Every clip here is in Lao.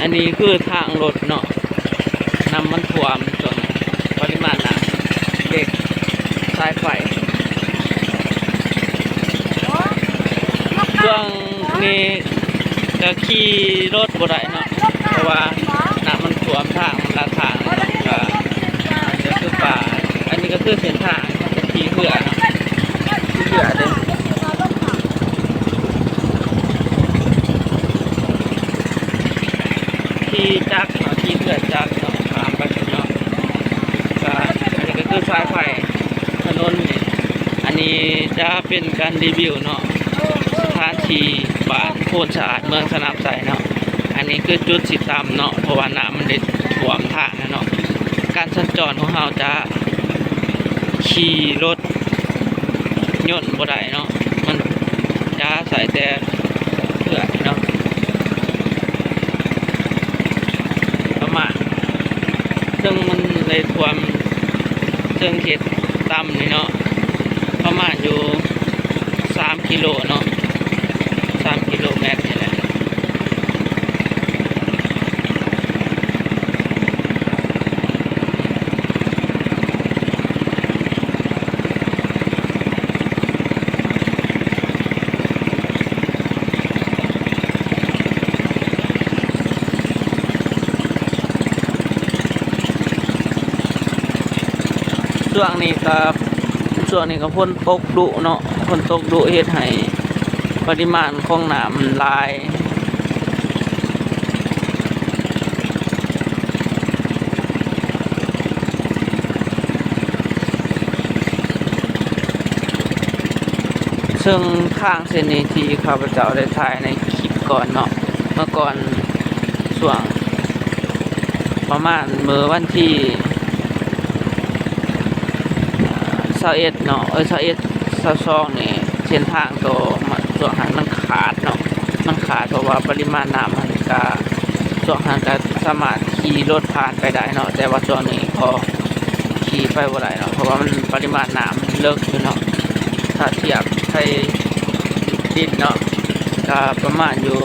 ອັນນີ້ຄືທາງລົດເນາະ ນ້ຳມັນຖ້ວມ ຊ່ວງປະລິມານນ້ຳເດັກສາຍໄຟ ຊ່ວງນີ້ກະຂີ່ລົດບໍ່ໄດ້ເນາະ ເພາະວ່ານ້ຳມັນຖ້ວມທາງ ມັນລາດທາງເນາະ ກະອາດຈະຄືປ່າ. ອັນນີ້ກະຄືເສັ້ນທາງ ກະຂີ່ເຮືອເນາະ ຂີ່ເຮືອເດ້. ຂີ່ຈັກເນາະ ຂີ່ເຮືອຈັກເນາະ ຂ້າມໄປເນາະ ກະ ອັນນີ້ກະຄືສາຍໄຟ ຖະໜົນນີ້. ອັນນີ້ຈະເປັນການຣີວິວເນາະ ສະຖານທີ່ບ້ານໂພນສະອາດ ເມືອງສະໜາມໄຊເນາະ. ອັນນີ້ຄືຈຸດຊິຕ່ຳເນາະ ເພາະວ່ານ້ຳມັນໄດ້ຖ້ວມທາງແລ້ວເນາະ. ການສັນຈອນຂອງເຮົາຈະຂີ່ລົດ ຍົນບໍ່ໄດ້ເນາະ ມັນຈະໃຊ້ແຕ່ເຮືອເນາະ ປະມານ ເຊິ່ງມັນໄດ້ຖ້ວມ ເຊິ່ງເຂດຕ່ຳນີ້ເນາະ ປະມານຢູ່ສາມກິໂລເນາະ ສາມກິໂລແມັດນີ້ແຫຼະ. ຊ່ວງນີ້ກະ ຊ່ວງນີ້ກະຝົນຕົກດຸເນາະ ຝົນຕົກດຸເຮັດໃຫ້ປະລິມານຂອງນ້ຳຫຼາຍ. ເຊິ່ງທາງເສັ້ນນີ້ທີ່ຂ້າພະເຈົ້າໄດ້ຖ່າຍໃນຄລິບກ່ອນເນາະ ເມື່ອກ່ອນຊ່ວງປະມານມື້ວັນທີ ຊາວເອັດເນາະ ເອີ ຊາວເອັດ ຊາວສອງນີ້ ເສັ້ນທາງໂຕ ມັນ ຊ່ວງຫັ້ນມັນຂາດເນາະ ມັນຂາດ ເພາະວ່າປະລິມານນ້ຳມັນກະ ຊ່ວງຫັ້ນກະສາມາດຂີ່ລົດຜ່ານໄປໄດ້ເນາະ ແຕ່ວ່າຊ່ວງນີ້ກໍຂີ່ໄປບໍ່ໄດ້ເນາະ ເພາະວ່າມັນ ປະລິມານນ້ຳມັນເລິກຢູ່ເນາະ ຖ້າທຽບໃສ່ດິນເນາະ ກະປະມານຢູ່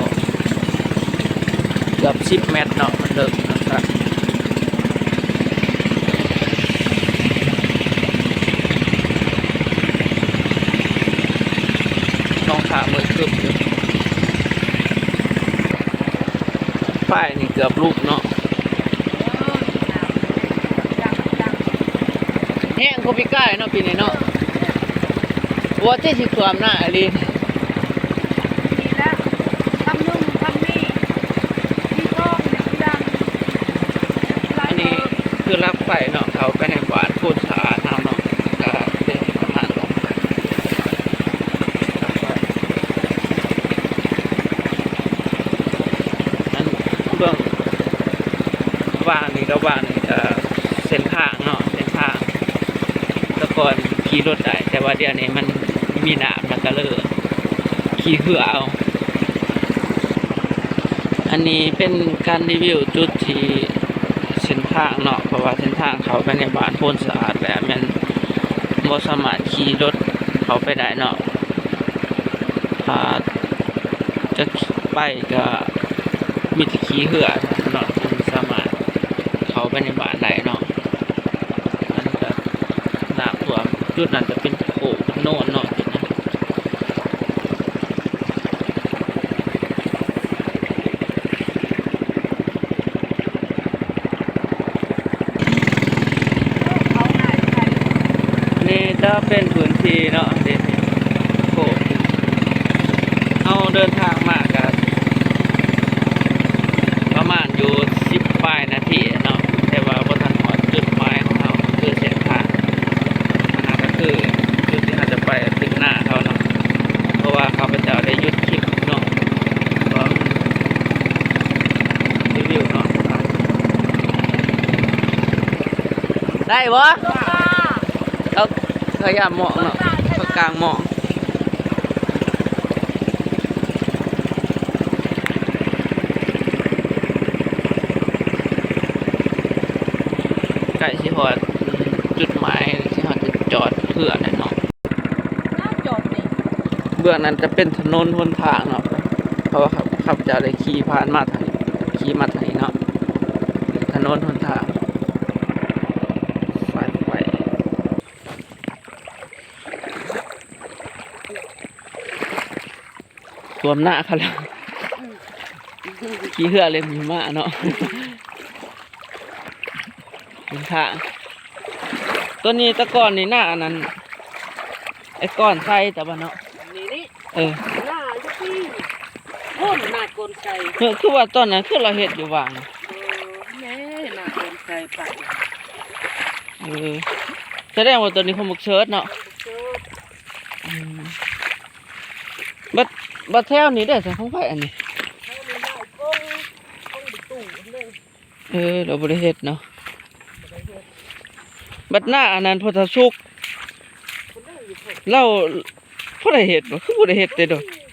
ເກືອບສິບແມັດເນາະ ມັນເລິກເນາະ ທ້ອງຟ້າມືດຄຶ້ມຢູ່ ໄຟນີ້ເກືອບຫຼຸບເນາະ ແຮງກວ່າປີກາຍເນາະ ປີນີ້ເນາະ ບໍ່ວ່າຊິຖ້ວມໜ້າອີ່ຫຼີ. ອັນນີ້ຄືຫຼັກໄຟເນາະ ເຂົ້າໄປໃນບ້ານໂພນສະອາດເຮົາເນາະ ກະເປັນປະມານ ອັນເບື້ອງ ວາງນີ້ກະ ວາງນີ້ກະເສັ້ນທາງເນາະ ເສັ້ນທາງ ແຕ່ກ່ອນຂີ່ລົດໄດ້ ແຕ່ວ່າດຽວນີ້ມັນມີນ້ຳ ແລ້ວກະເລີຍຂີ່ເຮືອເອົາ. ອັນນີ້ເປັນການຣີວິວຈຸດທີ່ເສັ້ນທາງເນາະ ເພາະວ່າເສັ້ນທາງເຂົ້າໄປໃນບ້ານໂພນສະອາດແລ້ວ ແມ່ນບໍ່ສາມາດຂີ່ລົດເຂົ້າໄປໄດ້ເນາະ ຖ້າຈະໄປກະມີແຕ່ຂີ່ເຮືອເນາະ ຈຶ່ງສາມາດເຂົ້າໄປໃນບ້ານໄດ້ເນາະ. ອັນນີ້ກະນ້ຳຖ້ວມ ຈຸດນັ້ນຈະເປັນໂຄກເປັນໂນນເນາະ ຈຸດນັ້ນ. ນີ້ຈະເປັນພື້ນທີ່ເນາະ ທີ່ໂຄກ ເຮົາເດີນທາງມາກະປະມານຢູ່ສິບປາຍນາທີເນາະ ແຕ່ວ່າບໍ່ທັນຮອດຈຸດໝາຍຂອງເຮົາ ຄືເສັ້ນທາງ ອັນນັ້ນກະຄືຈຸດທີ່ເຮົາຈະໄປເຖິງໜ້າເຮົາເນາະ ເພາະວ່າຂ້າພະເຈົ້າໄດ້ຢຸດຄລິບເນາະ ກໍຣີວິວເນາະ ໄດ້ບໍ່? ເຂົາ ເຂົາຢາມມອງເນາະ ເຂົາກາງມອງ ໃກ້ຊິຮອດຈຸດໝາຍ ທີ່ເຮົາຈະຈອດເຮືອແລ້ວເນາະ. ເບື້ອງນັ້ນຈະເປັນຖະໜົນຫົນທາງເນາະ ເພາະວ່າຂ້າພະເຈົ້າໄດ້ຂີ່ຜ່ານມາທາງນີ້ ຂີ່ ຂີ່ມາທາງນີ້ເນາະ ຖະໜົນຫົນທາງ ສາຍໄຟ ຖ້ວມນາເຂົາແລ້ວ ອືມ ຂີ່ເຮືອເຫຼັ້ນຫິມະເນາະ ເປັນທາງ ຕົວນີ້ແຕ່ກ່ອນນີ້ນາອັນນັ້ນ ໄອ້ກອນໄຊແຕ່ວ່າເນາະ ນີ້ນີ້ ເອີ ນາຢູ່ພີ້ ພຸ້ນນາກອນໄຊ ເອີ ຄືວ່າຕອນນັ້ນຄືລາວເຮັດຢູ່ຫວ່າງ ເອີ ແມ່ນນາກອນໄຊປະ ເອີ ສະແດງວ່າຕົວນີ້ຂອງບັກເສີດເນາະ ຂອງບັກເສີດ ອືມ ບັດ ບັດແຖວນີ້ເດ້ ຂອງໃຜອັນນີ້ ແຖວນີ້ນາກົງ ຂອງບັກຕູ້ເດ້ ເອີ ລາວບໍ່ໄດ້ເຮັດເນາະ ບໍ່ໄດ້ເຮັດ ບັດໜ້າອັນນັ້ນພໍ່ເຖົ້າສຸກ ເພິ່ນໄດ້ຢູ່ເພິ່ນ ລາວບໍ່ໄດ້ເຮັດບໍ່ ຄືບໍ່ໄດ້ເຮັດແຕ່ດົນ ບໍ່ໄດ້ເຮັດເນ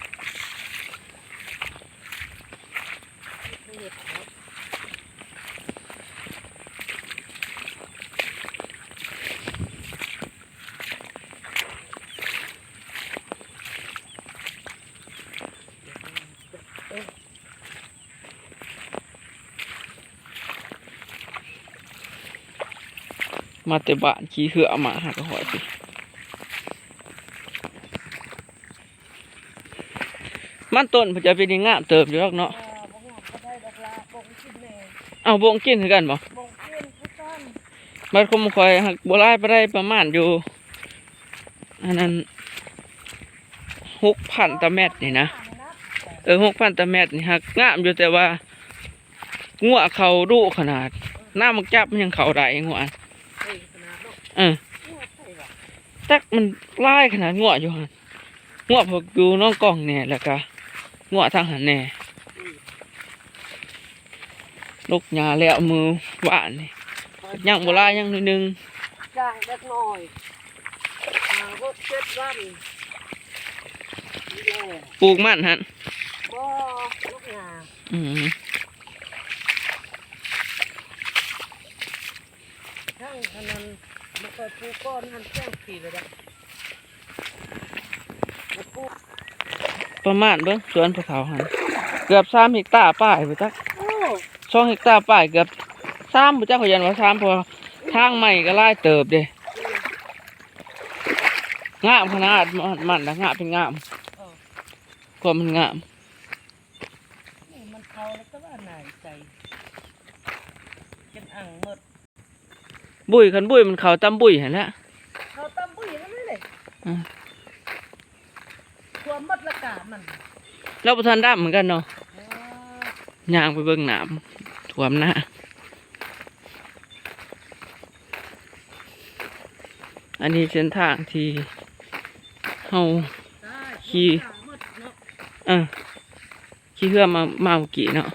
າະ. ມາແຕ່ບ້ານຂີ່ເຮືອມາຫາກະຮອດພີ້ ມັນຕົ້ນເພິ່ນຈະເປັນງາມເຕີບຢູ່ດອກເນາະ ເອີ ບໍ່ງາມປານໃດດອກລະ ບົງກິນແດ່ ເອົ້າ ບົງກິນຄືກັນບໍ່ ບົງກິນຄືກັນ ບັດຂອງຂ້ອຍຫາກບໍ່ຫຼາຍປານໃດ ປະມານຢູ່ ອັນນັ້ນ ຫົກພັນຕາແມັດນີ້ນະ ເອີ ຫົກພັນຕາແມັດນີ້ຫາກງາມຢູ່ ແຕ່ວ່າງົວເຂົ້າດຸຂະໜາດ ນ້ຳໝາກຈັບມັນຍັງເຂົ້າໄດ້ງົວ ເອີ ຈັກມັນຫຼາຍຂະໜາດງົວຢູ່ຫັ້ນ ງົວພວກຢູ່ໜອງກອງແດ່ ແລ້ວກະງົວທາງຫັ້ນແດ່ ຫຼົກຫຍ້າແລ້ວມື້ວານນີ້ ຍັງບໍ່ຫຼາຍ ຍັງໜ້ອຍໜຶ່ງ ຈ້າງເດັກນ້ອຍ ຫ້າ ຫົກ ເຈັດ ວັນ ປູກມັນຫັ້ນ ບໍ່ ຫຼົກຫຍ້າ ອືມ ທາງອັນນັ້ນ ບໍ່ຄ່ອຍປູກກ່ອນຫັ້ນ ແຈ້ງຜີແລ້ວເດ້ ປະມານເບິ່ງສວນພໍ່ເຖົ້າຫັ້ນ ເກືອບສາມເຮັກຕາປາຍພຸ້ນຈັກ ໂອ້ ສອງເຮັກຕາປາຍ ເກືອບສາມພຸ້ນຈັກ ຂ້ອຍຢ້ານວ່າສາມ ເພາະວ່າທາງໃໝ່ກະຫຼາຍເຕີບເດ້ ງາມຂະໜາດ ມັນນະງາມເປັນງາມ ເອີ ຄວາມມັນງາມ ນີ້ມັນເຂົ້າແລ້ວກະວ່າໜ້າໃຈ ເປັນອັ່ງໝົດ ບຸ້ຍ ຄັນບຸ້ຍມັນເຂົ້າຕຳບຸ້ຍຫັ້ນແຫຼະ ເຂົ້າຕຳບຸ້ຍຫັ້ນແຫຼະ ອືມ ຖ້ວມໝົດລະກາມັນ ລາວບໍ່ທັນດຳເໝືອນກັນເນາະ ເອີ ຍ່າງໄປເບິ່ງນ້ຳຖ້ວມນາ ອັນນີ້ເສັ້ນທາງທີ່ເຮົາຂີ່ ເອີ ຂີ່ເຮືອມາ ມາເມື່ອກີ້ເນາະ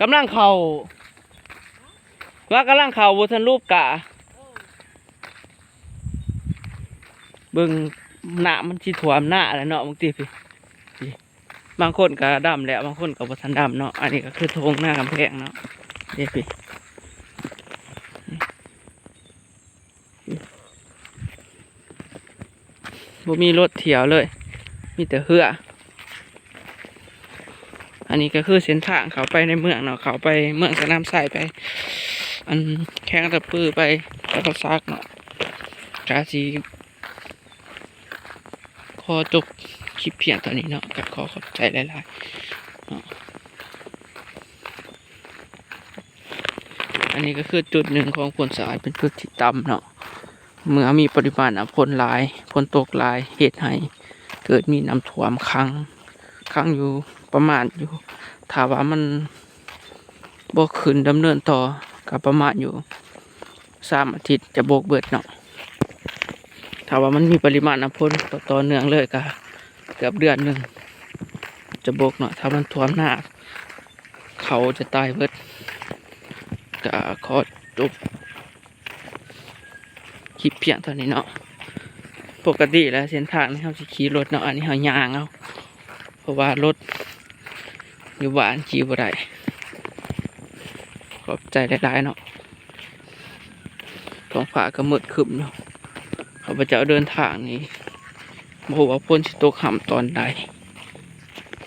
ກຳລັງເຂົ້າ ວ່າກຳລັງເຂົ້າ ບໍ່ທັນຫຼຸບກາ ເບິ່ງ ນ້ຳມັນຊິຖ້ວມນາແລ້ວເນາະ ບາງທີພີ້ ບາງຄົນກະດຳແລ້ວ ບາງຄົນກະບໍ່ທັນດຳເນາະ ອັນນີ້ກະຄືທົ່ງນາກຳແພງເນາະ ເດ້ພີ້. ບໍ່ມີລົດທ່ຽວເລີຍ ມີແຕ່ເຮືອ ອັນນີ້ກະຄືເສັ້ນທາງເຂົ້າໄປໃນເມືອງເນາະ ເຂົ້າໄປເມືອງສະໜາມໄຊ ໄປອັນແຂວງອັດຕະປື ໄປຈຳປາສັກເນາະ ກະຊິຂໍຈົບຄລິບພຽງເທົ່ານີ້ເນາະ ກະຂໍຂອບໃຈຫຼາຍໆເນາະ. ອັນນີ້ກະຄືຈຸດໜຶ່ງຂອງໂພນສະອາດ ເປັນຈຸດທີ່ຕ່ຳເນາະ ເມື່ອມີປະລິມານນ້ຳຝົນຫຼາຍ ຝົນຕົກຫຼາຍ ເຮັດໃຫ້ເກີດມີນ້ຳຖ້ວມຂັງ ຂັງຢູ່ປະມານຢູ່ ຖ້າວ່າມັນບໍ່ຂຶ້ນດຳເນີນຕໍ່ ກະປະມານຢູ່ສາມອາທິດຈະບົກເບິດເນາະ ຖ້າວ່າມັນມີປະລິມານນ້ຳຝົນຕໍ່ເນື່ອງເລີຍ ກະເກືອບເດືອນໜຶ່ງຈະບົກເນາະ ຖ້າມັນຖ້ວມນາ ເຂົ້າຈະຕາຍເບິດ ກະຂໍຈົບຄລິບພຽງເທົ່ານີ້ເນາະ. ປົກກະຕິແລ້ວເສັ້ນທາງນີ້ເຮົາຊິຂີ່ລົດເນາະ ອັນນີ້ເຮົາຍ່າງເອົາ ເພາະວ່າລົດຢູ່ບ້ານຂີ່ບໍ່ໄດ້. ຂອບໃຈຫຼາຍໆເນາະ. ທ້ອງຟ້າກະມືດຄຶ້ມເນາະ ຂ້າພະເຈົ້າເດີນທາງນີ້ ບໍ່ຮູ້ວ່າຝົນຊິຕົກຫ້ຳຕອນໃດ.